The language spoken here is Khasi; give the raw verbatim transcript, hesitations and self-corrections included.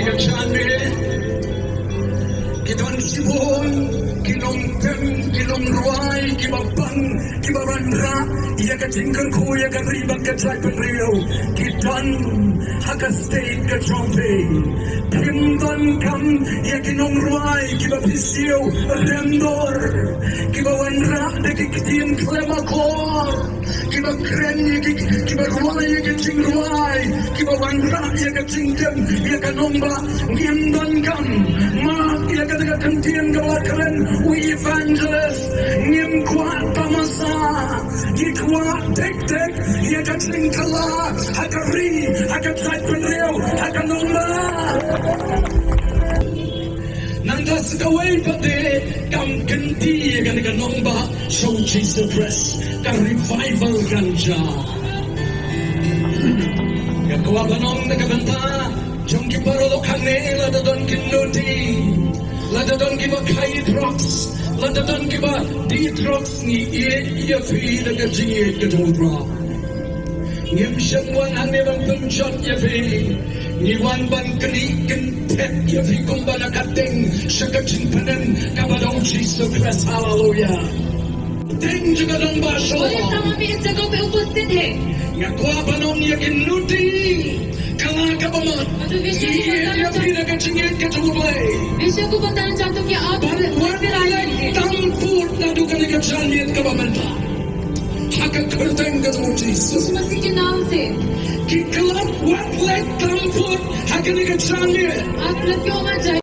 Ka jingeh, ki don shibun ki nongtem, ki nongrwai kiba pang, kiba wanrah ïa ka jingkyrkhu ïa ka ri bad ka jaitbynriew. Ki don ha ka state ka jong phi. Phim donkam ïa ki nongrwai kiba phi siew remdor, kiba wanrah da ki ktien khlem akor, kiba kren ïa ki, kiba rwai ïa ki jingrwai, kiba wanrah ïa ka jingtem ïa ka nongbah. Ngim donkam. Mark ïa kata ka ktien kaba la kren u evangelist. Ngim kwah tamasa. Ngi kwah tek tek ïa ka jingkylla ha ka ri, ha ka jaitbynriew, ha ka nongbah. Nangta sa kawei pat de kam kynti ïa kane ka nongbah sha u Jisu Khrist, ka revival kan jia. Nga kwah ban ong na ka bynta jong ki paralok hangne, lada don ki nudie, lada don kiba khaii drugs, lada don kiba die drugs, ngi ïeit ïa phi da ka jingïeit ka jong u Trai. Ngim shym wan hangne ban pynjot ïa phi. Ngi wan ban knieh kynthep ïa phi kumba na ka ding sha ka jingpynim kaba da u Jisu Khrist. Haleluya. Ding jong ka nongbah sha. बोले, सब अभी इस जगह पे उपस्थित है। Nga kwah ban ong ïa ki nudie, kylla kaba mut. और जो विषय को बताना चाहता हूँ, ïa phi da ka jingïeit ka jong u Blei. विषय को बताना चाहता हूँ कि आप ban wan leit tam pud naduh kane ka janmiet kaba mynta. Ha ka kyrteng ka jong u Jisu. यीशु मसीह के नाम से। Ki khlem wan leit tam pud ha kane ka janmiet. आप लटके होना चाहिए।